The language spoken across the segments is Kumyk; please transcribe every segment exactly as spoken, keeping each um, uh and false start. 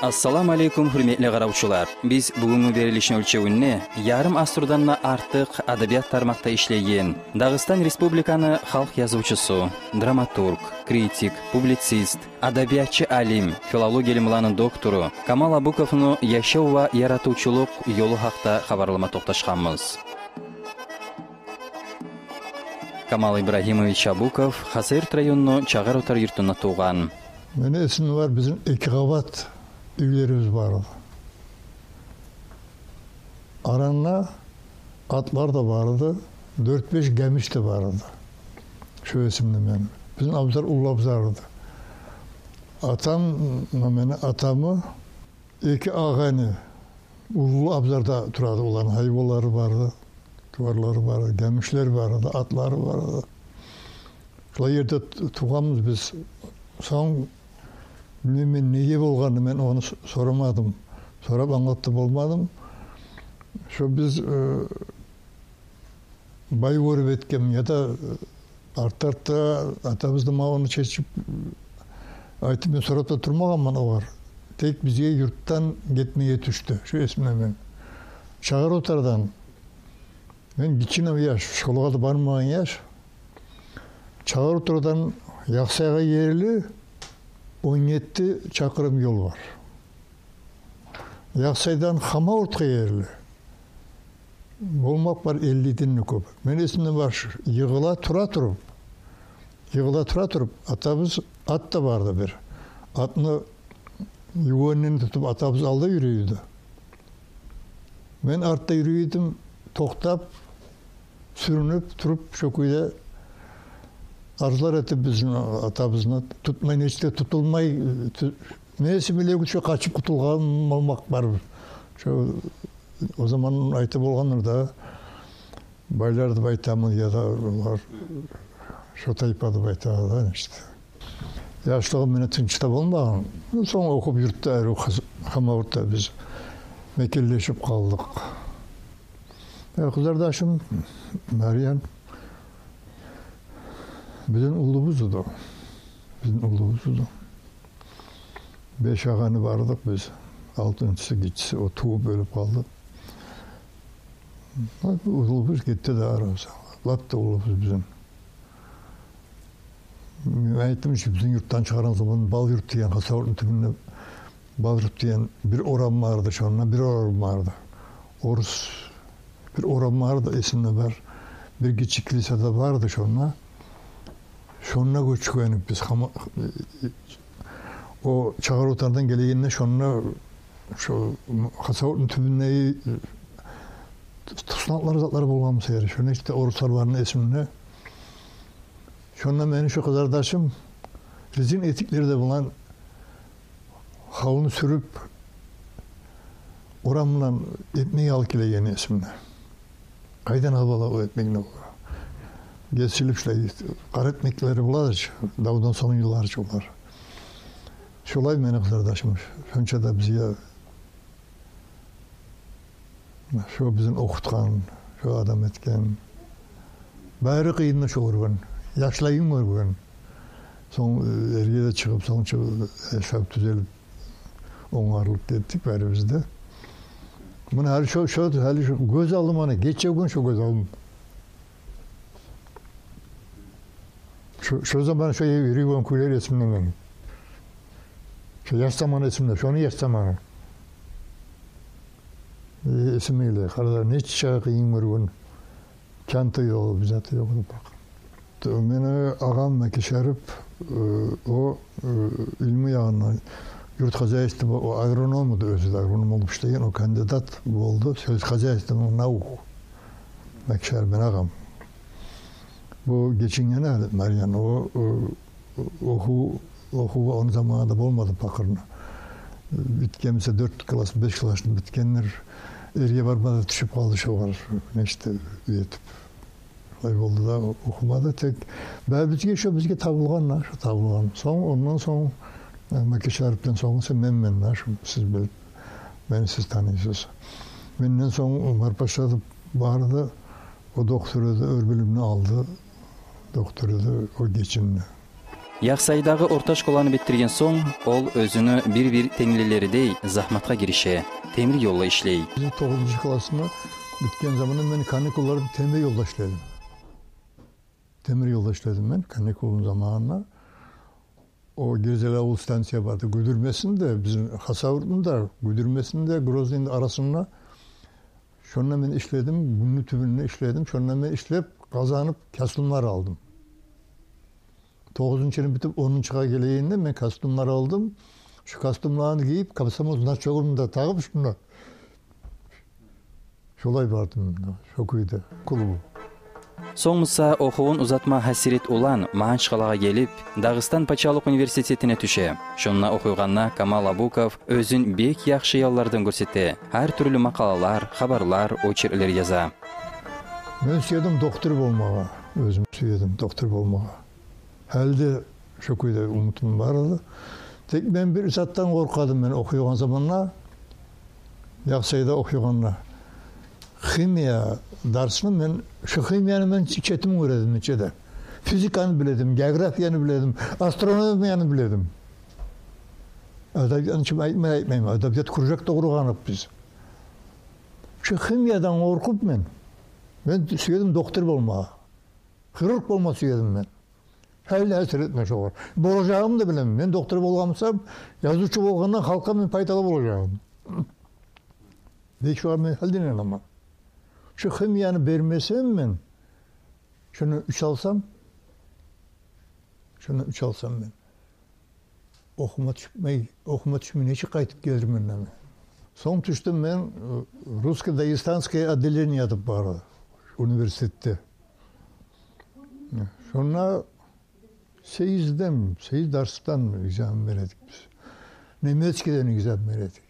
Ассаламу алейкум, гьюрметли къаравчулар. Биз бугюнгю берилишни оьлчевюнде ярым асрудан да артыкъ адабият тармакъда ишлейген, Дагъыстан Республиканы халкъ язывчусу, драматург, критик, публицист, адабиятчы, алим, филология илмуланы доктору Камал Абуковну яшав ва яратывчулукъ ёлу гьакъда хабарлама токъташгъанбыз. Камал Ибрагьимович Абуков Хасавюрт районну Чагъар-Отар юртунда тувгъан. Мени эсимде бар, бизин эки къабат уьйлерибиз бар эди. Аранда атлар да бар эди, дёрт-беш гамиш де бар эди. Шо эсимде мени. Бизин абзар уллу абзар эди. Атам, мени атамны эки агъайны уллу абзарда тура эди, оланы гьайванлары бар эди, туварлары бар эди, гамишлери бар эди, атлары бар эди. Шолай ерде ту-, тувгъанбыз биз. Сонг, билмеймен, неге болгъанны мен ону с-, сорамадым. Сорап англатып болмадым. Шо биз, э, бай гёрюп этгенми, яда, э, арт-артда атабыз да магъа ону чечип айтып, мен сорап да турмагъанман огъар. Тек бизге юртдан гетмеге тюшдю, шо эсимде мени. Чагъар-Отардан мен гиччинев яш, школагъа да бармагъан яш. Чагъар-Отардан Яхсайгъа ерли он етти чакъырым ёл бар. Яхсайдан Хамавюртгъа ерли болмакъ бар эллиден де кёп. Мени эсимде бар, шу йыгъыла тура туруп, йыгъыла тура туруп, атабыз, ат да бар эди бир. Атны югенинден тутуп, атабыз алда юрюй эди. Мен артда юрюй эдим, токътап, сюрюнюп туруп, шо кюйде арзлар этип бизин атабызны, тутмай, нечик де тутулмай, ту-, неси биле гючю къачып къутулгъан болмакъ бар. Шо, о заман айтып болгъандыр да, байлар деп айтамы, яда олар шо тайпа деп айтады да, иште. Яшлыгъым мени тынч да болмагъан. Сонг охуп юртда, ари Хас-, Хамавюртда биз мекенлешип къалдыкъ. Э, къызардашым Марьян бизин уллубуз эди. Бизин уллубуз эди. Беш агъайны бар эдик биз. Алтынчысы, гиччиси, о тувуп оьлюп къалды. Уллубуз гетди де, арабыз. Лап да уллубуз бизин. Мен айтдым чы, бизин юртдан чыгъаргъан заман Бал-Юрт деген, Хасавюртну тюбюнде Бал-Юрт деген бир орам бар эди, шонда бир орам бар эди. Орус бир орам бар эди, эсимде бар. Бир гиччи килиса да бар эди шонда. Шонда гёчген эдик биз. Хама-, о Чагъар-Отардан гелегенде шонда, шо Хасавюртну тюбюндеги туснакълар, затлар болгъан буса ярай. Шонда иште оруслар барын эсимде. Шонда мени шо къызардашым резин этиклер де булан халыны сюрюп, орамдан экмек алып гелегени эсимде. Къайдан алып ала о экмекни? Гесилип шулай, къара экмеклери болады чы, давдан сонггъу йыллар чы олар. Шолай мени къызардашым, шонча да бизге шо бизин охутгъан, шо адам этген. Бары къыйынны шо гёрген, яшлайын гёрген. Сонг, э, эрге де чыгъып, сонг чы-, яшап, тюзелип, онгарылып гетдик барыбыз да. Муна гьали шо, шо, гьали шо гёз алдым, ана, гече гюн шо гёз алдым. Шо, шо заман шо юрюйген кюйлер эсимде мени. Шо яш заман эсимде, шону яш заманы. Э, эсиме геле, къара, нече къыйын гёрген. Чанта ёкъ, бир заты ёкъ эди бакъ. Мени агъам Мекишарип, э, о, э, илму ягъындан, юрт хозяйство, о агроном эди оьзю де, агроном болуп ишлеген, о кандидат болду сельскохозяйственных наук. Мекишарип мени агъам. Бу гечинген гьали Марьян, о, о, охув, охувгъа ону заманы да болмады пакъырны. Битген буса дёрт класс, беш классны битгендир. Эрге барма да тюшюп къалды шогъар, нечик де уьйретип. Шолай болду да, охумады тек. Бары бизге шо, бизге табылгъан да, шо табылгъан. Сонг, ондан сонг, э, Мекишарипден сонг буса мен, мен да, шо сиз билип, мени сиз таныйсыз. Менден сонг Умарпаша деп барды, о доктор эди, оьр билимни алды, доктор эди, о гечинди. Яхсайдагъы орта школаны битдирген сонг, ол оьзюню бир-бир тенглилеридей загьматгъа гирише, темир ёлда ишлей. Бизин тогъузунчу классны битген заманда мен каникулларда темир ёлда ишледим. Темир ёлда ишледим мен каникулну заманында. О Герзелиавул станция барды. Гюдюрмесин де, бизин Хасавюртну да, Гюдюрмесин де, Грозныйны да арасында. Шонда мен ишледим, гюнню тюбюнде ишледим. Шонда мен ишлеп, къазанып, костюмлар алдым. Тогъузунчуну битип, онунчугъа гелегенде мен костюмлар алдым. Шу костюмланы гийип, комсомол значогун да тагъып, шунда шолай бардым, шо кюйде клубу. Сонг буса охувун узатма гьасирет улан Магьачкъалагъа гелип, Дагъыстан пачалыкъ университетине тюше. Шонда охуйгъанда Камал Абуков оьзюн бек яхшы яллардан гёрсете, гьар тюрлю макъалалар, хабарлар, очерклер яза. Мен сюедим доктор болмагъа, оьзюм сюедим доктор болмагъа. Гьали де шо кюйде умутум бар эди. Тек мен бир затдан къоркъа эдим, мен охуйгъан заманда, Яхсайда охуйгъанда. Химия дарсны мен, шо химияны мен четим гёре эдим нечик де. Физиканы биле эдим, географияны биле эдим, астрономияны биле эдим. Адабиятны чы айтмай, айтмайман, адабият кружокда къургъан эдик биз. Шо химиядан къоркъуп мен, мен сюедим доктор болмагъа. Хирург болма сюедим мен. Гьали де гьасиретмен шогъар. Болажагъымны да билемен. Мен доктор болгъан бусам, язывчу болгъандан халкъгъа мен пайдалы болажагъым. Бек шогъар мен гьали де инанаман. Шо химияны бермесем мен, шондан уьч алсам, шондан уьч алсам мен, охума тюшмей, охума тюшмей нечик къайтып гелермен мен? Сонг тюшдюм мен, э, русско-дагестанское отделение деп бар эди университетде. Шонда сегизден, сегиз дарсдан экзамен бере эдик биз. Немецкийден экзамен бере эдик.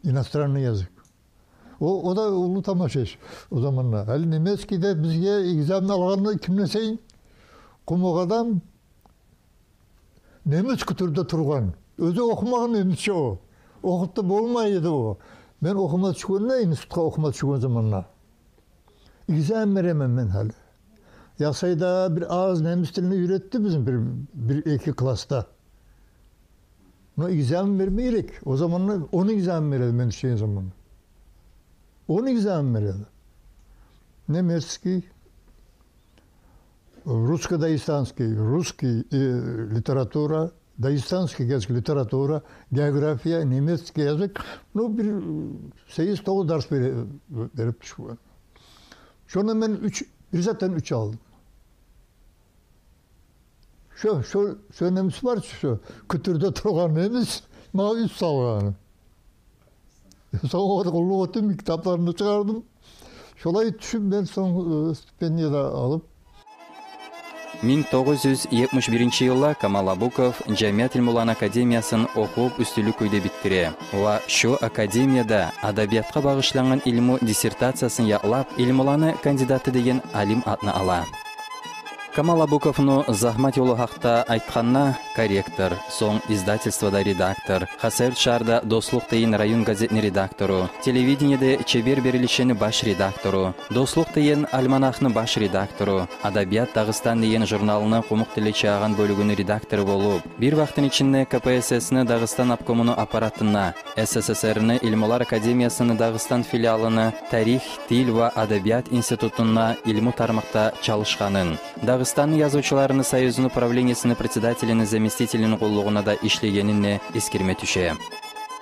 Иностранный язык. О, о да уллу тамаша иш о заманда. Гьали немецкийде бизге экзамен алгъанда, ким десенг, къумукъ адам, немец кютюрде тургъан. Оьзю охумагъан немецче о. Охуп да болмай эди о. Мен охума тюшгенде, институтгъа охума тюшген заманда, экзамен беремен мен гьали. Яхсайда бир аз немец тилин уьйретди бизин бир, бир-эки классда. Но экзамен берме герек. О заманда он экзамен бере эди мен тюшген заманда. Он экзамен бере эди. Немецкий, русско-дагестанский, русский, э, литература, дагестанский, герти, литература, география, немецкий язык. Ну, бир, э, сегиз-тогъуз дарс бере-, берип тюшген. Шонда мен уьч, бир затдан уьч алдым. Шо, шо, шо немец бар чы, шо кютюрде тургъан немец, магъа уьч салгъаны. Сонг огъар къуллукъ этдим, китапларын да чыгъардым. Шолай тюшюп, мен сонг, э, стипендия да алып. Минг тогъуз юз етмиш биринчи йылда Камал Абуков жамият илмуланы академиясын охуп, уьстюнлюк кюйде битдире. Ва шо академияда адабиятгъа багъышлангъан илму диссертациясын якълап, илмуланы кандидаты деген алим атны ала. Камал Абуковну загьмат ёлу гьакъда айтгъанда, корректор, сонг издательствода редактор, Хасавюрт шагьарда «Дослукъ» деген район газетни редактору, телевидениеде «Чебер берилишени» баш редактору, «Дослукъ» деген альманахны баш редактору, «Адабият Дагъыстан» деген журналны къумукъ тилде чыгъагъан бёлюгюню редактору болуп, бир вакътини ичинде К П С С-ни Дагъыстан обкомуну аппаратында, С С С Р-ни Илмулар академиясыны Дагъыстан филиалыны тарих, тил ва адабият институтунда илму тармакъда чалышгъанын, Дагъыстанны язывчуларыны союзуну правлениесини председателини заместителини къуллугъунда да ишлегенин де эсгерме тюше.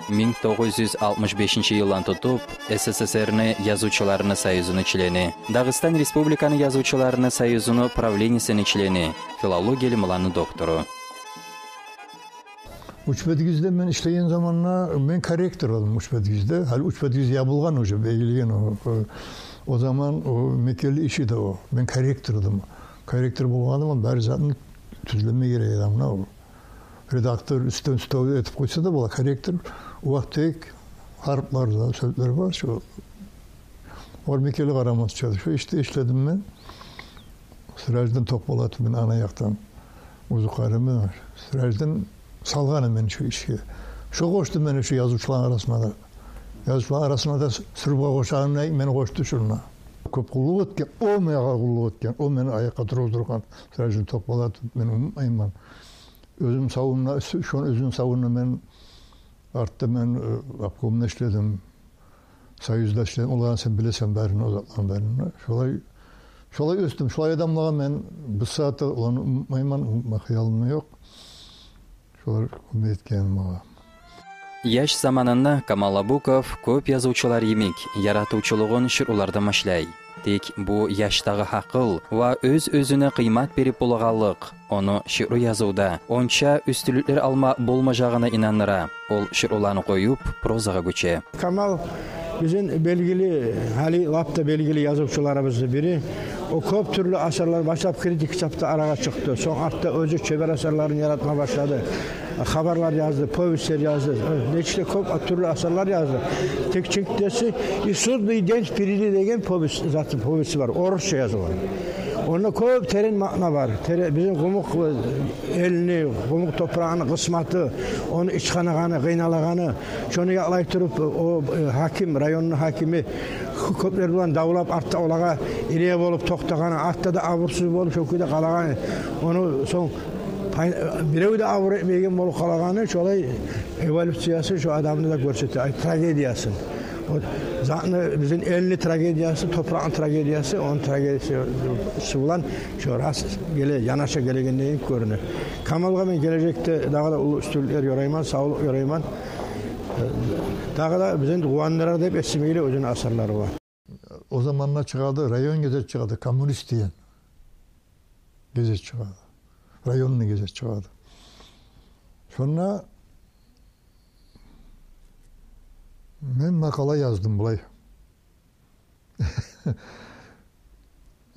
Минг тогъуз юз алтмыш бешинчи йылдан тутуп С С С Р-ни язывчуларыны союзуну члени, Дагъыстан Республиканы язывчуларыны союзуну правлениесини члени, филология илмуланы доктору. Учпедгизде мен ишлеген заманда мен корректор эдим Учпедгизде. Гьали Учпедгиз ябылгъан уже, бегилген о. О, о заман о мекенли иш эди о. Мен корректор эдим. Корректор болгъан адам бары затны тюзлеме герек адам, мына о. Редактор уьстден-уьстге этип къойса да бола, корректор о вакъти тек гьарплар да, сёзлер бар, шо. Олар мекенли къарамаса чы. Шо ишде ишледим мен. Сираждин Токъболатов мени ана якъдан узукъарим. Сираждин салгъан эди мени шо ишге. Шо къошду мени шо язывчуланы арасына да. Язывчуланы арасына да сюрюп къошагъаны мени къошду шонда. Кёп къуллукъ этген, о магъа къуллукъ этген, о мени аякъгъа тургъуздургъан, сразу токъмалатып, мен унутмайман. Оьзюм савунда, шону оьзюм савунда мен артда мен, э, обкомда ишледим, союзда ишледим. Оланы сен билесен барын, о затланы барын. Шолай, шолай оьсдюм, шолай адамлагъа мен бу сагьатда оланы унутмайман, унутма хыялым да ёкъ. Шолар кёмек этген магъа. Яш заманында Камал Абуков кёп язывчулар йимик яратывчулугъун шиърулардан башлай. Тек бу яшдагъы гьакъыл ва оьз-оьзюне къыймат берип болагъанлыкъ ону шиъру язывда онча уьстюнлюклер алма болмажагъына инандыра. Ол шиъруланы къоюп, прозагъа гёче. Камал бизин белгили, гьали лап да белгили язывчуларыбызны бири. О кёп тюрлю асарлар, башлап критик китапда арагъа чыкъды. Сонг артда оьзю чебер асарларын яратма башлады. Хабарлар язды, повестьлер язды. Э, нече де кёп тюрлю асарлар язды. Тек чинкдеси «И судный день впереди» деген повесть, заты, повести бар, орусча язылгъан. Онда кёп терен маъна бар. Тере-, бизин къумукъ, э, элни, къумукъ топуракъны къысматы, ону ичгъанагъаны, къыйналагъаны, шону якълай туруп, о, э, гьаким, районну гьакими кё-, кёплер булан давлап, артда олагъа ирия болуп токътагъаны, артда да абурсуз болуп, шо кюйде къалагъаны. Ону сонг пай-, бирев де абур этмейген болуп къалагъаны, шолай эволюциясын шо адамны да гёрсете, ай, трагедиясын. О затны, бизин элни трагедиясы, топуракъны трагедиясы, ону трагедиясы булан шо рас геле, янаша гелегендей гёрюне. Камалгъа мен гележекде дагъы да уллу уьстюнлюклер ёрайман, савлукъ ёрайман. Дагъы да бизин къувандырар деп эсиме геле оьзюню асарлары бар. О заманда чыгъады, район гезит чыгъады, «Коммунист» деген гезит чыгъады. Районный гезит чыгъады. Шонда мен макъала яздым булай.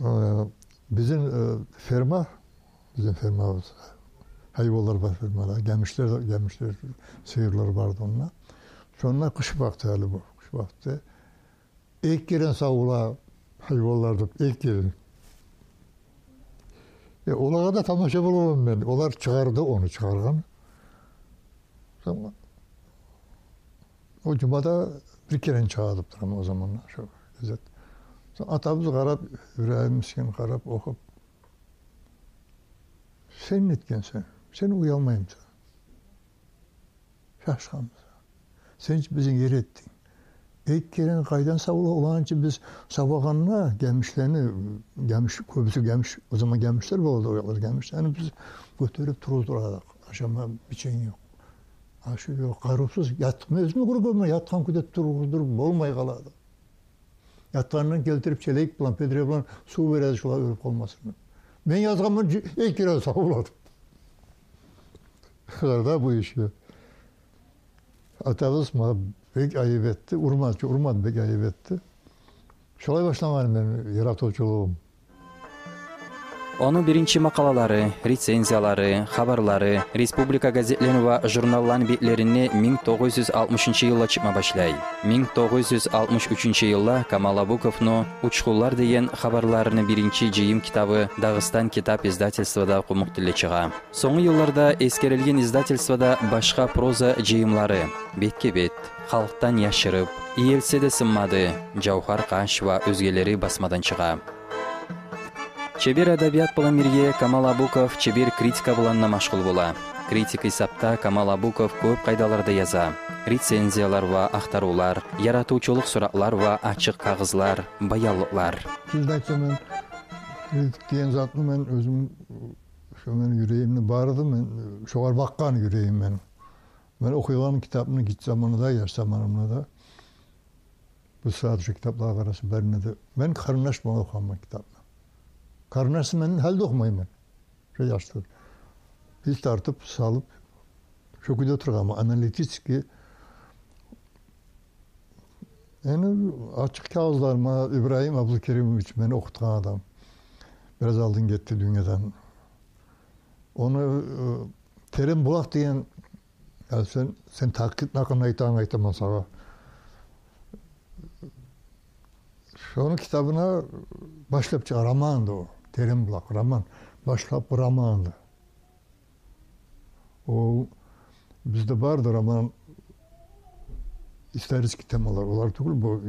Э, бизин, э, ферма, бизин фермабыз, гьайванлар бар фермада, гамишлер, гамишлер, сыйырлар барды онда. Шонда къыш вакъти гьали бу, къыш вакъти. Эки керен савула гьайванлар деп, эки керен. Э, олагъа да тамаша боламан мен. Олар чыгъарды, ону чыгъаргъан. Сонг о жумада бир керен чыгъа деп турам о заманда шо гезит. Сонг атабыз къарап, Ибрагьим мискин къарап, охуп: «Сен не этгенсен? Сен уялмаймысан?» Шашгъанбыз. Сен чи бизин ер этдинг. Эки керен къайдан савула? Оланы чи биз савагъанда гамишлени, гамиш, кёбюсю гамиш, о заман гамишлер болады, о якълар гамиш. Яни биз гётерип тургъуздура эдик. Ашама бичен ёкъ. Ашы ёкъ, къарувсуз. Ятгъан, оьзюм гёргенмен, ятгъан кюйде тургъуздуруп болмай къалады. Ятгъандан гелтирип челек булан, педре булан сув береди, шулар оьлюп къалмасын. Мен язгъанман, жи-, эки керен савулады. Къарда бу ишге. Атабыз магъа бек айып этди, урмады, урмады, бек айып этди. Шолай башлангъан мени яратывчулугъум. Ону биринчи макъалалары, рецензиялары, хабарлары республика газетлени ва журналланы бетлеринде минг тогъуз юз алтмышынчы йылда чыкъма башлай. Минг тогъуз юз алтмыш уьчюнчю йылда Камал Абуковну «Учгъунлар» деген хабарларыны биринчи жыйым китабы «Дагъыстан» китап издательствода къумукъ тилде чыгъа. Сонггъу йылларда эсгерилген издательствода башгъа проза жыйымлары: «Бетге-бет», «Халкъдан яшырып», «Иелсе де сынмады», «Жавгьар къаш» ва оьзгелери басмадан чыгъа. Чебер адабият булан бирге Камал Абуков чебер критика булан да машгъул бола. Критик гьисапда Камал Абуков кёп къайдаларда яза: рецензиялар ва ахтарывлар, яратывчулукъ суратлар ва ачыкъ кагъызлар, баянлыкълар. Сизге айтсам, мен критик деген затны мен оьзюм, шо мени юрегимде бар эди, мен шогъар бакъгъан юрегим мени. Мен охуйгъан китапны гиччи заманда да, яш заманымда да, бу сагьат шо китаплагъа къараса, барында да, мен къарындаш булан охугъанман китапны. Къарындашым менден гьали де охумайман. Шо яшда биз тартып салып, шо кюйде тургъанман, аналитически. Яни ачыкъ кагъызларыма, Ибрагьим Абдулкеримович, мени охутгъан адам, бираз алдын гетди дюньядан. Ону, э, «Терен булакъ» деген, я сен, сен такъикъ гьакъында айтагъан, айтаман сагъа. Шону китабына башлап чыгъа, романды о. «Терен булакъ» роман. Башлап романды. О бизде барды роман, исторический темалар. Олар тюгюл, бу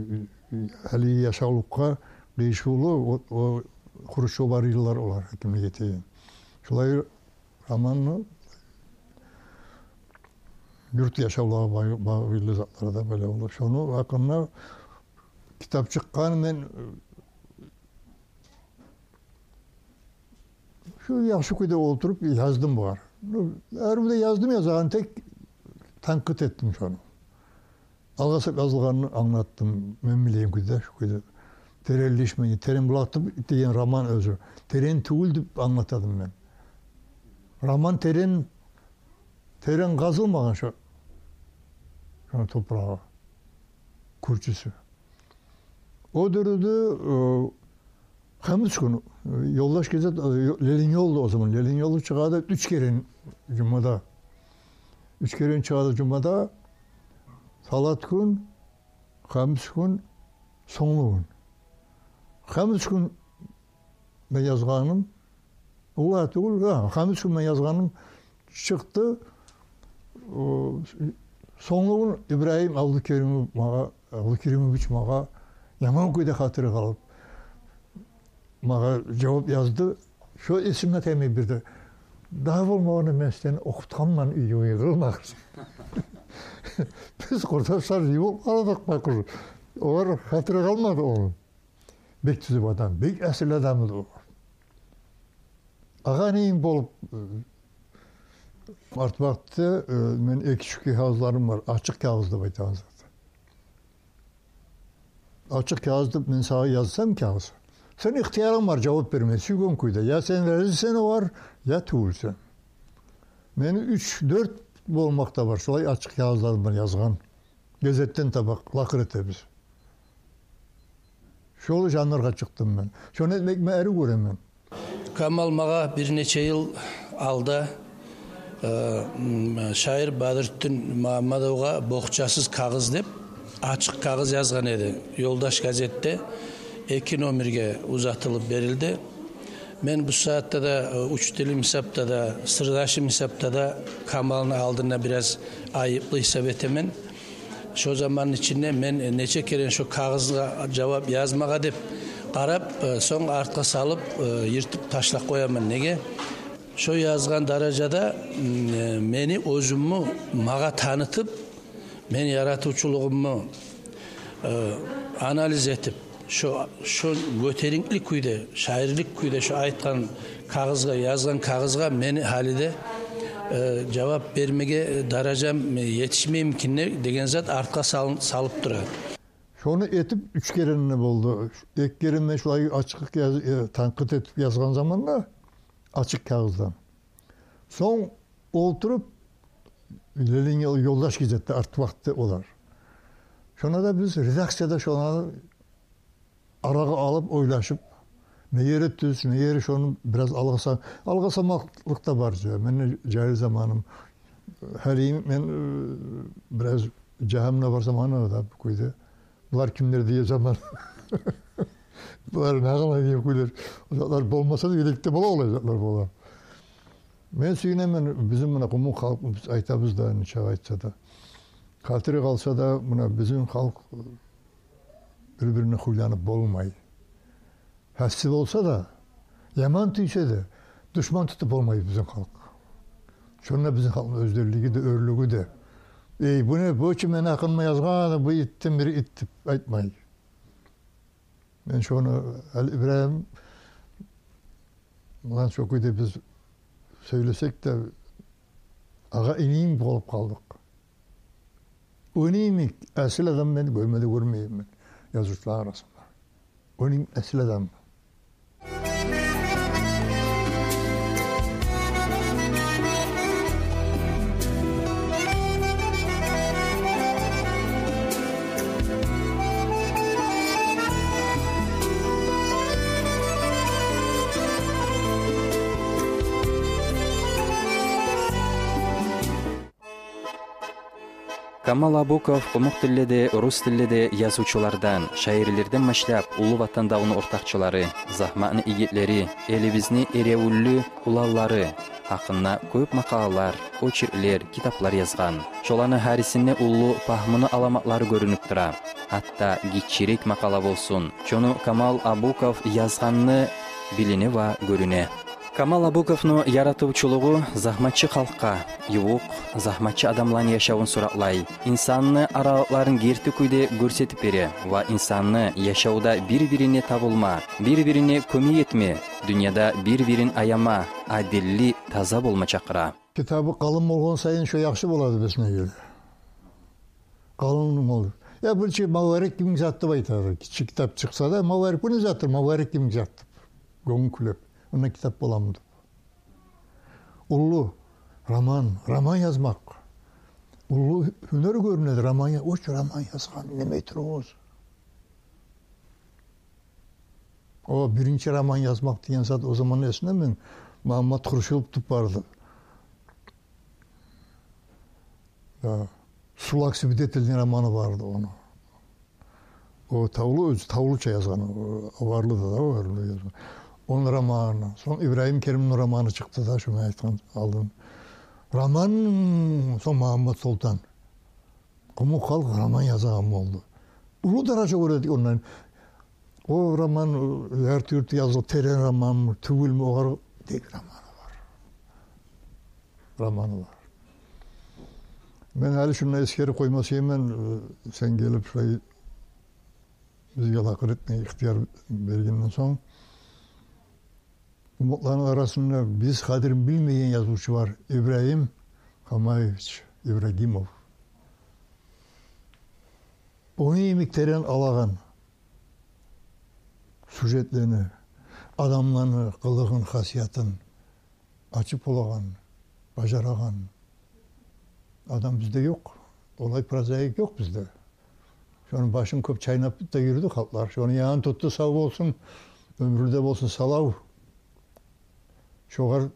гьалиги яшавлукъгъа Къыйышывлу, о, о Хрущёв бар йыллар олар гьакимлик этеген. Шолай романны юрт яшавлагъа бай-, байлы затлар да бёле болду. Шону гьакъында китап чыкъгъан, мен шу яхшы кюйде олтуруп яздым бугъар. Гьар бир де яздым, язагъан тек танкъыт этдим шону. Алгъасап язылгъанын англатдым, мен билеген кюйде, шу кюйде. Теренлешмеди, терен булакъ деп деген роман оьзю терен тюгюл деп англатадым мен. Роман терен, терен къазылмагъан шу, шону топурагъы, кюрчюсю. О дюрюдю, э, хамис гюн, э, «Ёлдаш» газет, э, «Ленин ёлу» да о заман. «Ленин ёлу» чыгъады уьч керен жумада. Уьч керен чыгъады жумада, талат гюн, хамис гюн, сонглу гюн. Хамис гюн мен язгъаным, олай тюгюл, гьа, хамис гюн мен язгъаным чыкъды. О, сонглу гюн Ибрагьим Абдулкеримов магъа, Абдулкеримович магъа яман кюйде хатири къалып, магъа жавап язды. Шо эсимде таймай бир де. Дагъы болмагъанда мен сени охутгъанман, уьйге къырылмагъырсың. Биз къурдашлар йиболуп къаладыкъ бакъыр. Олар хатири къалмады ону. Бек тюз адам, бек асил адам эди о. Агъа-иниме болуп, э, арт вакътиде, э, мен эки-уьч кагъызларым бар, ачыкъ кагъыз деп айтагъан зат. Ачыкъ кагъыз деп мен сагъа язсам кагъыз, сени ихтиярынг бар жавап берме, сюйген кюйде. Я сен разисен огъар, я тюгюлсен. Мени уьч-дёрт болмакъ да бар, шолай ачыкъ кагъызларым бар язгъан. Газетден таба лакъыр этебиз. Шол жанргъа чыкъдым мен. Шону этмекни мен арив гёремен. Камал магъа бир нече йыл алда, э, м, шаир Бадрутдин Магьаммадовгъа «Бокъчасыз кагъыз» деп ачыкъ кагъыз язгъан эди. «Ёлдаш» газетде эки номерге узатылып берилди. Мен бу сагьатда да, э, учителим гьисапда да, сырдашым гьисапда да Камалны алдында бираз айыплы гьисап этемен. Шо заманны ичинде мен нече керен шо кагъызгъа жавап язмагъа деп къарап, э, сонг артгъа салып, э, йыртып ташлап къояман. Неге? Шо язгъан даражада, м, э, мени оьзюмню магъа танытып, мен яратывчулугъумну, э, анализ этип, шо, шо гётеринкили кюйде, шаирлик кюйде шо айтгъан кагъызгъа, язгъан кагъызгъа мени гьали де, э, жавап бермеге даражам, э, етишмеймикен деген зат артгъа салын-, салып тура. Шону этип уьч керен де болду. Эки керен мен шулай ачыкъ яз-, э, танкъыт этип язгъан заманда ачыкъ кагъыздан. Сонг олтуруп, «Ленин ёлу», «Ёлдаш» газетде арт вакътиде олар. Шонда да биз редакцияда шону арагъа алып, ойлашып, не ери тюз, не ери, шону бираз алгъаса-, алгъасамакълыкъ да бар чы. Мен де жагьил заманым, гьали мен, э, бираз жагьым да бар заманы да бу кюйде. Булар кимлер деген заман. Булар не къылай деген кюйлер. О затлар болмаса да, гележекде бола, олай затлар бола. Мен сююнемен, бизин муна къумукъ халкъ, биз айтабыз да, нечакъы айтса да. Хатири къалса да, муна бизин халкъ бир-бирине хуйланып болмай. Гьасси болса да, яман тюйсе де, душман тутуп болмай бизин халкъ. Шонда бизин халкъны оьзденлиги де, оьрлюгю де. Эй, бу не, бу чы мени гьакъымда язгъан, бу итден бири ит деп айтмай. Мен шону, Али Ибрагьим булан шо кюйде биз сёйлесек де, агъа-иниме болуп къалдыкъ. Ону йимик асил адам мен гёрме де гёрмегенмен язывчуланы арасында. Ону йимик асил адам. Камал Абуков къумукъ тилде де, рус тилде де язывчулардан, шаирлерден башлап, Уллу Ватан давну ортакъчылары, загьматны игитлери, элибизни эревюллю уланлары, гьакъында кёп макъалалар, очерклер, китаплар язгъан. Шоланы гьарисинде уллу пагьмуну аламатлары гёрюнюп тура. Гьатта гиччирек макъала болсун, шону Камал Абуков язгъаны билине ва гёрюне. Камал Абуковну яратывчулугъу загьматчы халкъгъа ювукъ, загьматчы адамланы яшавун суратлай, инсанны аралыкъларын герти кюйде гёрсетип бере ва инсанны яшавда бир-бирине табулма, бир-бирине кёмек этме, дюньяда бир-бирин аяма, адилли, таза болма чакъыра. Китабы къалын болгъан сайын шо яхшы болады бизге. Къалын болду. Я бирче маварик йимик зат деп айтады. Гиччи китап чыкъса да, маварик бу не затдыр, маварик йимик зат деп. Гёнгюл кюлеп. Онда китап боламы деп. Уллу роман, роман язмакъ. Уллу гьюнер гёрюнеди, роман я-, о чу роман язгъан, неме туругъуз. О биринчи роман язмакъ деген зат, о заман эсинде мен, Магьаммат Хуршилов деп барды. Я, «Сулак свидетель» деген романы барды ону. О тавлу, оьзю тавлуча язгъан, о аварлы да, аварлы язгъан. Ону романы, сонг Ибрагьим Керимни романы чыкъды да, шо мен айтгъан алдын. Роман, сонг Магьаммат Солтан. Къумукъ халкъ роман язагъан болду. Уллу даража гёре эдик ондан. О роман, э, ярты-юрту язылып, терен романмы, тюгюлмю, огъар тек романы бар. Романы бар. Мен гьали шунда эсгерип къойма сюемен, э, сен гелип шулай бизге лакъыр этме ихтияр бергенден сонг, къумукъланы арасында биз къадрин билмеген язывчу бар, Ибрагьим Хамаевич Ибрагьимов. Ону йимик терен алагъан сюжетлени, адамланы къылыгъын, хасиятын ачып болагъан, бажарагъан адам бизде ёкъ. Олай прозаик ёкъ бизде. Шону башын кёп чайнап да юрюдю халкълар. Шону янын тутду, сав болсун, оьмюрде болсун, салав. Шогъар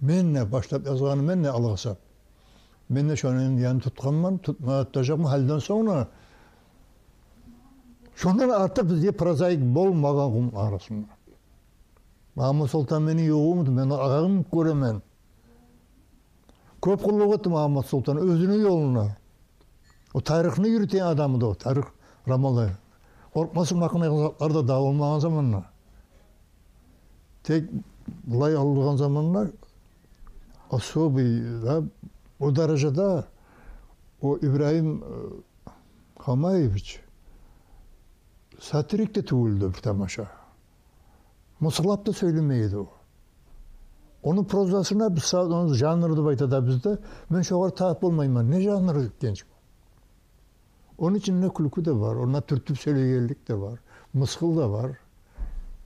мен де башлап язгъаны, мен де алгъасап. Мен де шону янын тутгъанман, тутма да тутажакъман гьалиден сонг да. Шондан артыкъ бизде прозаик болмагъан къумукъ арасында. Магьаммат Солтан мени ювугъумду, мен агъам гёремен. Кёп къуллукъ этди Магьаммат Солтан оьзюню ёлуна. О тарихни юрютеген адам эди о, тарих романлар. Къоркъмасын, макъынагъан затлар да дагъы болмагъан заманда. Тек булай алгъан заманда особый, да, о даражада о Ибрагьим, э, Хамаевич сатирик де тюгюл эди бир тамаша. Мысгъыллап да сёйлемей эди о. Ону прозасына биз са-, ону жанр деп айта да бизде. Мен шогъар табып болмайман. Не жанр экенчи? Ону ичинде кюлкю де бар, онда тюртюп сёйлегенлик де бар, мысгъыл да бар,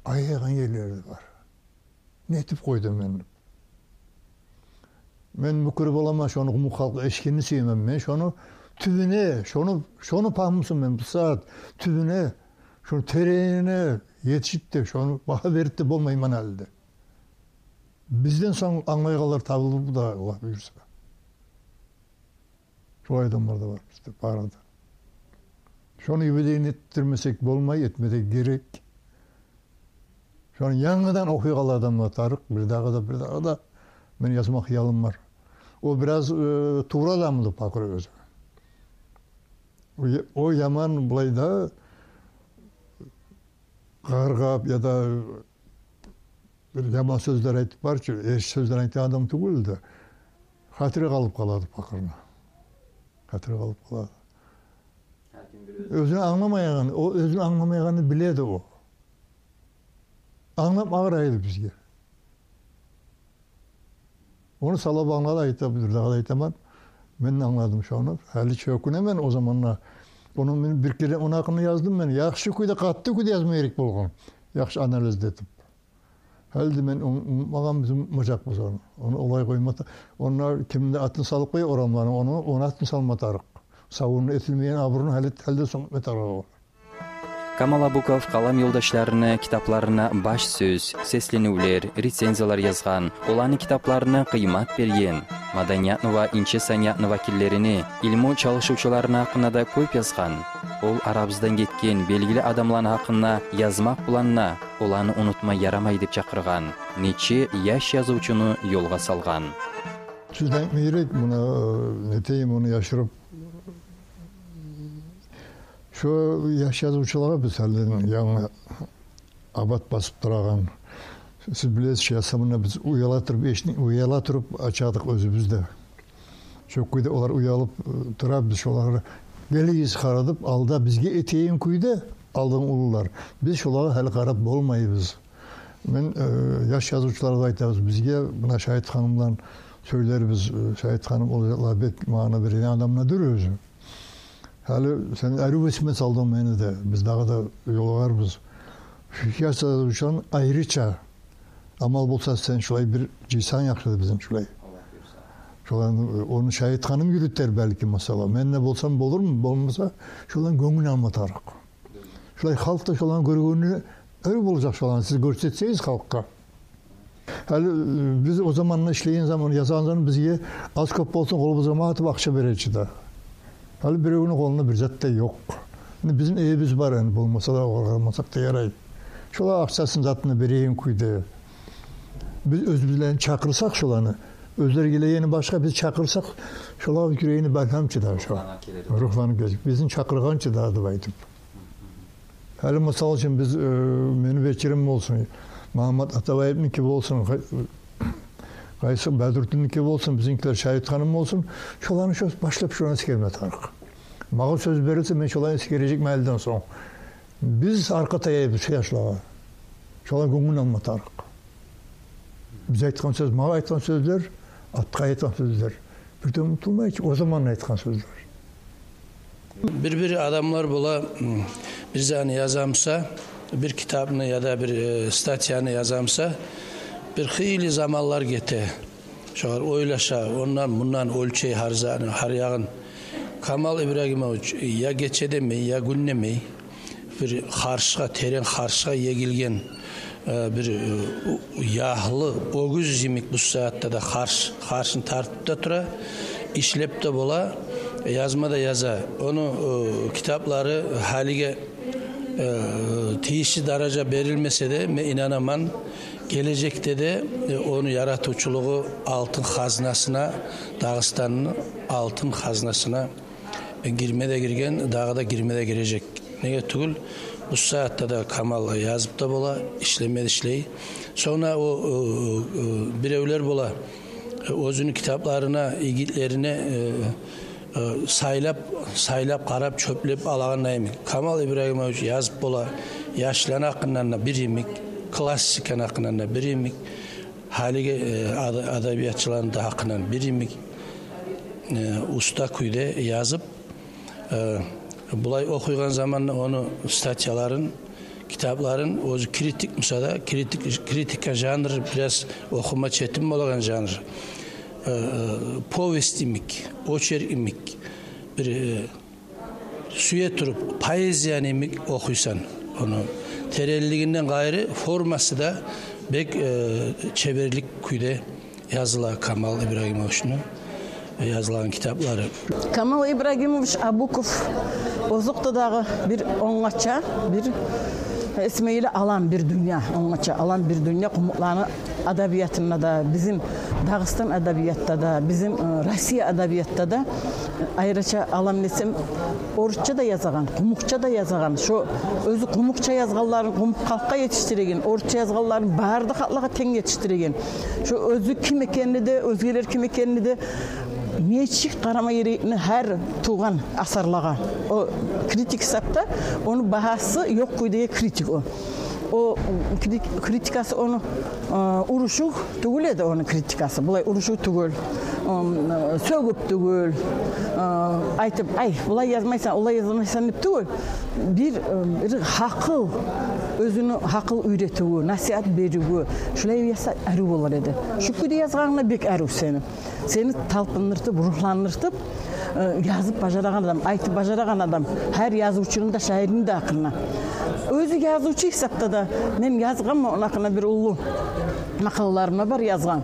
аягъан ерлери де бар. Не этип къойдум мен? Мен мюкюр боламан, шону къумукъ халкъ эшитгенни сюемен. Мен шону тюбюне, шону, шону пагьмусун мен бу сагьат тюбюне, шону теренине етишип де, шону багьа берип де болмайман гьали де. Бизден сонг англайгъанлар табылыр да, Аллагь буюрса. Шолай адамлар да бар бизде, бары да. Шону юбилейин этдирмесек болмай, этме де герек. Шону янгыдан охуйгъанлардан да тарыкъ, бирдагъы да, бирдагъы да мени язма хыялым бар. О бираз, э, тувра адамды пакъыр оьзю. О я-, о яман, булай да къаргъап яда бир яман сёзлер айтып, бар чы, эрши сёзлер айтагъан адам тюгюл де, хатири къалып къалады пакъырны. Хатири къалып къалады. Гьар ким бир оьзю. Оьзюн англамайгъан, о оьзюн англамайгъанны биледи о. Англап агъырайды бизге. Ону салабанлар айта, бир дагъы да айтаман. Мен де англадым шону. Гьали чу оькюнемен о заманда. Ону мен бир керен ону гьакъында яздым мен. Яхшы кюйде, къатты кюйде язма герек болгъан. Яхшы анализ де этип. Гьали де мен ун-, унутмагъанбыз, унутмажакъбыз ону. Ону олай къойма та-, онда кимни де атын салып къоя орамланы, ону, ону атын салма тарыкъ. Савунну этилмеген абурун гьали, гьали де сонг этме тарыкъ о. Камал Абуков къалам ёлдашларыны китапларына баш сёз, сесленивлер, рецензиялар язгъан, оланы китапларына къыймат берген, маданиятны ва инче саниятны вакиллерини, илму чалышывчуларыны гьакъында да кёп язгъан. Ол арабыздан гетген белгили адамланы гьакъында язмакъ булан да, оланы унутма ярамай деп чакъыргъан, нече яш язывчуну ёлгъа салгъан. Сиз де айтма герек, муна, э, нетейим, ону яшырып. Шо яш язывчулагъа биз гьалиден янгы абат басып турагъан. Сиз билесиз чи, ясамына биз уяла туруп, эшикни уяла туруп ачадыкъ оьзюбюз де. Шо кюйде олар уялып, э, тура, биз шолагъа гелигиз къаратып, алда бизге этеген кюйде, алдын уллулар. Биз шолагъа гьали къарап болмайбыз. Мен, э, яш язывчулагъа айтабыз, бизге муна Шагьит ханым булан сёйлербиз, э, Шагьит ханым ол затлагъа бек маъна береген адамдыр оьзю. Гьали сен арив эсиме салдынг мени де, биз дагъы да ёлугъарбыз. Шу яш язывчуланы айрыча, амал болса, сен шулай бир жыйсанг яхшы эди бизин шулай. Шоланы, ону Шагьит ханым юрютер белки, масала. Мен де болсам болурму, болмаса, шоланы гёнгюн алма тарыкъ. Шулай халкъ да шоланы гёргенни, арив болажакъ шоланы сиз гёрсетсегиз халкъгъа. Гьали, э, биз о заманда ишлеген заман, язгъан заман бизге аз-кёп болсун къолубузгъа ма атып акъча бере чи де. Гьали биревню къолунда бир зат да ёкъ. Энди бизин уьюбюз бар, энди болмаса да, огъар къарамасакъ да ярай. Шолар акъчасын, затын береген кюйде. Биз оьзюбюз булан чакъырсакъ шоланы, оьзлер гелегени башгъа, биз чакъырсакъ, шоланы юрегине балгьам чы да шо. Рухланып гележек. Рухланып гележек. Бизин чакъыргъан чы да деп айтып. Гьали, мисал учун, биз, э, мени вечерим болсун, Магьаммат Атабаевники болсун, Къай-, Къайсы Бадрутдинники болсун, бизинкилер, Шагьит ханым болсун, шоланы шо башлап шоланы эсгерме тарыкъ. Магъа сёз берилсе, мен шоланы эсгережекмен гьалиден сонг. Биз аркъа таяйбыз шу яшлагъа. Шолар гёнгюн алма тарыкъ. Биз айтгъан сёз, магъа айтгъан сёзлер, Аткъайгъа айтгъан сёзлер. Бир де унутулмай чы, о заман айтгъан сёзлер. Бир-бир адамлар бола, м, бир затны язамса, бир китапны яда бир, э, статьяны язамса, бир хыйлы заманлар гете. Шогъар ойлаша, ондан-мундан оьлчей гьар затны, гьар ягъын. Камал Ибрагимович я гече демей, я гюн демей, бир харшгъа, терен харшгъа егилген, э, бир, э, у-, ягьлы оьгюз йимик бу сагьатда да харш, харшын тартып да тура, ишлеп де бола, язма да яза. Ону, э, китаплары гьалиге, э, тийишли даража берилмесе де, мен инанаман, гележекде де, э, ону яратывчулугъу алтын хазнасына, Дагъыстанны алтын хазнасына гирме де гирген, дагъы да гирме де гирежек. Неге тюгюл, бу сагьатда да Камал язып да бола, ишлеме де ишлей. Сонг о, о, о, биревлер бола, оьзюню китапларына, игитлерине, э, э, сайлап, сайлап къарап, чёплеп алагъан йимик. Камал Ибрагимович язып бола, яшланы гьакъындан да бир йимик, классиканы гьакъындан да бир йимик, гьалиги, э, ад-, адабиятчыланы да гьакъындан бир йимик, э, уста кюйде язып, э, булай охуйгъан заманда ону статьяларын, китапларын, оьзю критик буса да, критик, критика жанры бираз охума четим болагъан жанр. Э, э, повесть йимик, очерк йимик, бир, э, сюе туруп, поэзияны йимик охуйсан. Ону теренлигинден къайры формасы да бек, э, чеберлик кюйде языла Камал Ибрагимовични язылгъан китаплары. Камал Ибрагимович Абуков озокъда дагъы бир онгача, бир эсмейли алам бир дюнья, онгача алам бир дюнья къумукъланы адабиятында да, бизин Дагъыстан адабиятда да, бизин, э, Россия адабиятда да, э, айрыча алам десем, орусча да язагъан, къумукъча да язагъан. Шо оьзю къумукъча язгъанларын къумукъ халкъгъа етишдиреген, орусча язгъанларын бары да халкълагъа тенг етишдиреген. Шо оьзю ким экенни де, оьзгелер ким экенни де, нечик къарама герекни гьар тувгъан асарлагъа. О критик гьисапда, ону багьасы ёкъ кюйдеги критик о. О крит-, критикасы ону, э, урушув тюгюл эди, ону критикасы. Булай урушув тюгюл, э, сёгюп тюгюл, э, айтып, «Ай, булай язмайсан, олай язмайсан», — деп тюгюл. Бир, э, бир гьакъыл, оьзюню гьакъыл уьйретивю, насигьат беривю, шулай язса арив болар эди. Шу кюйде язгъанынга бек арив сени. Сени талпындыртып, рухландыртып, э, язып бажарагъан адам, айтып бажарагъан адам, гьар язывчуну да, шаирни де гьакъында. Оьзю язывчу гьисапда да, мен язгъанман ону гьакъында, бир уллу макъалаларым да бар язгъан.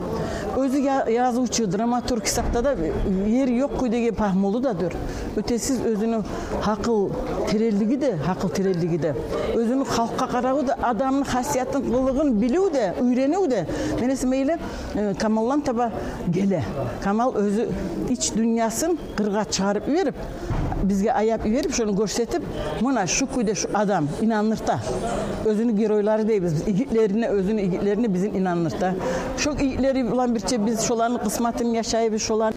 Оьзю я-, язывчу, драматург гьисапда да ери ёкъ кюйдеги пагьмулу да дюр. Оьтесиз оьзюню гьакъыл теренлиги де, гьакъыл теренлиги де, оьзюню халкъгъа къараву да, адамны хасиятын, къылыгъын билив де, уьйренив де. Мен эсиме геле, э, Камалдан таба геле. Камал оьзю ич дюньясын къыргъа чыгъарып йиберип, бизге аяп йиберип, шону гёрсетип, муна шу кюйде шу адам, инандырта. Оьзюню геройлары дейбиз биз, игитлерине, оьзюню игитлерине бизин инандырта. Шо игитлери булан бирче биз шоланы къысматын яшайбыз, шоланы.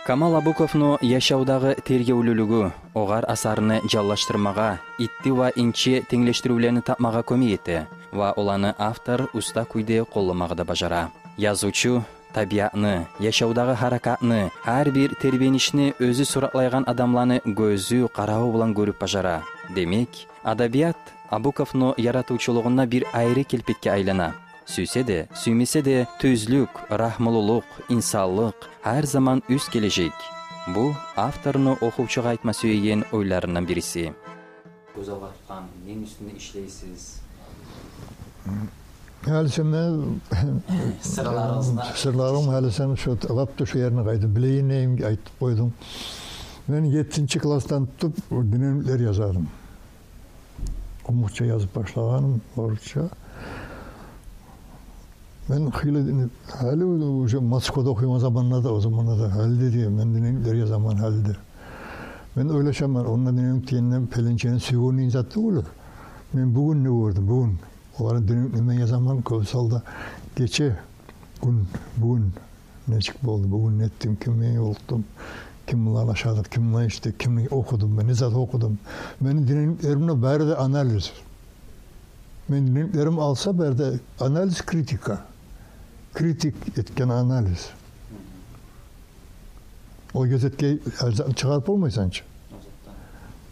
Камал Абуковну яшавдагъы тергевлюлюгю, огъар асарны жанлашдырмагъа, итти ва инче тенглешдиривлени тапмагъа кёмек эте ва оланы автор уста кюйде къолламагъа да бажара. Язывчу табиатны, яшавдагъы гьаракатны, гьар бир тербенишни оьзю суратлайгъан адамланы гёзю, къараву булан гёрюп бажара. Демек, адабият Абуковну яратывчулугъунда бир айры келпетге айлана. Сюйсе де, сюймесе де, тюзлюк, рагьмулулукъ, инсанлыкъ гьар заман уьст гележек. Бу авторну охувчугъа айтма сюеген ойларындан бириси. Гёз алгъа тутгъан, нени уьстюнде ишлейсиз? Гьали сен мен... Сырларыгъызны... Сырларым гьали сен шо лап да шо ерине къайтып, билейин дейим, айтып къойдунг. Мен еттинчи классдан тутуп дневниклер яза эдим. Къумукъча язып башлагъаным, орусча. Мен хыйлы, гьали уже Москвада охуйгъан заманда да, о заманда да, гьали де дей, мен дневниклер язаман гьали де. Мен ойлашаман, онда дневник дегенде пеленчени сюйгенин зат тюгюл. Мен бугюн не гёрдюм, бугюн. Оланы дневниклерине язаман кёп гьалда, гече, гюн, бугюн нечик болду, бугюн нетдим, ким мен ёлукъдум, ким булан ашадыкъ, ким булан ичдик, кимни охудум, мен не зат охудум. Мени дневниклеримде бары да анализ. Мени дневниклерим алса, бары да анализ, критика. Критик этген анализ. О гезикде гьар затны чыгъарып болмайсан чы.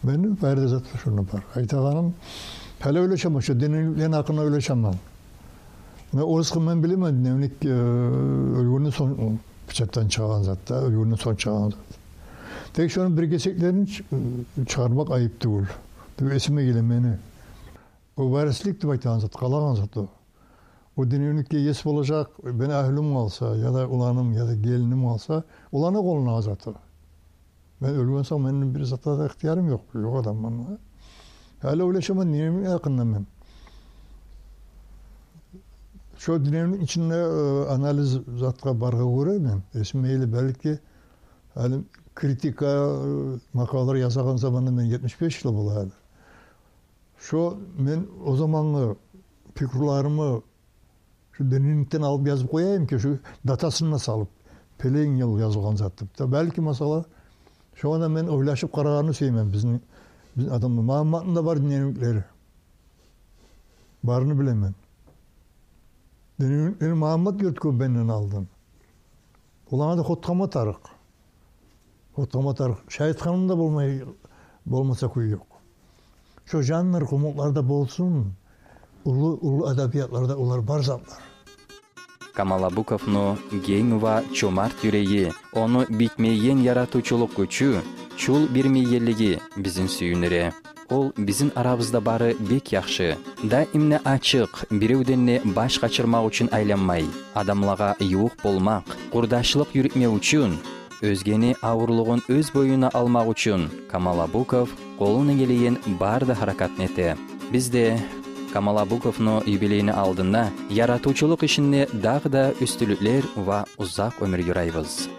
Мени бары да зат шонда бар. Айтагъаным, гьали ойлашаман, шо дневниклени гьакъында ойлашаман. Мен орусгъа мен билемен, дневник, э, оьлгенден сонг печатдан чыгъагъан зат да, оьлгенден сонг чыгъагъан зат. Тек шону бир гесеклерин чы-, чыгъармакъ айып тюгюл деп эсиме геле мени. О варислик деп айтагъан зат, къалагъан зат о. О дневникге ес болажакъ мени агьлюм къалса, яда уланым, яда гелиним къалса, оланы къолуна зат о. Мен оьлген сонг мени бир затгъа да ихтиярым ёкъ, ёкъ адамман. Гьали ойлашаман дневник гьакъында мен. Шо дневник ичинде, э, анализ затгъа баргъа гёре мен эсиме геле, балики, гьали критика, э, макъалалар язагъан заманда мен етмиш беш йыл бола гьали. Шо мен о замангъы пикруларымы шо дневникден алып язып къояйым ки, шо датасын да салып, пелен йыл язылгъан зат деп. Да балики, масала, шогъар да мен ойлашып къарагъанны сюемен. Бизин, бизин адамда, Магьамматны да бар дневниклери. Барыны билемен. Дневниклени Магьаммат юрютген менден алдын. Оланы да хотгъама тарыкъ. Хотгъама тарыкъ. Шагьитханым да болмай, болмаса кюй ёкъ. Шо жанр къумукъларда болсун, уллу, уллу адабиятларда олар бар затлар. Камал Абуковну генг ва чомарт юреги, ону битмейген яратывчулукъ гючю, чул бермейгенлиги бизин сююндюре. Ол бизин арабызда бары бек яхшы. Даим де ачыкъ, биревден де баш къачырмакъ учун айланмай, адамлагъа ювукъ болмакъ, къурдашлыкъ юрютмек учун, оьзгени авурлугъун оьз боюна алмакъ учун Камал Абуков къолундан гелеген бары да гьаракатны эте. Биз де Камал Абуковну юбилейини алдында яратывчулукъ ишинде дагъы да уьстюнлюклер ва узакъ оьмюр ёрайбыз.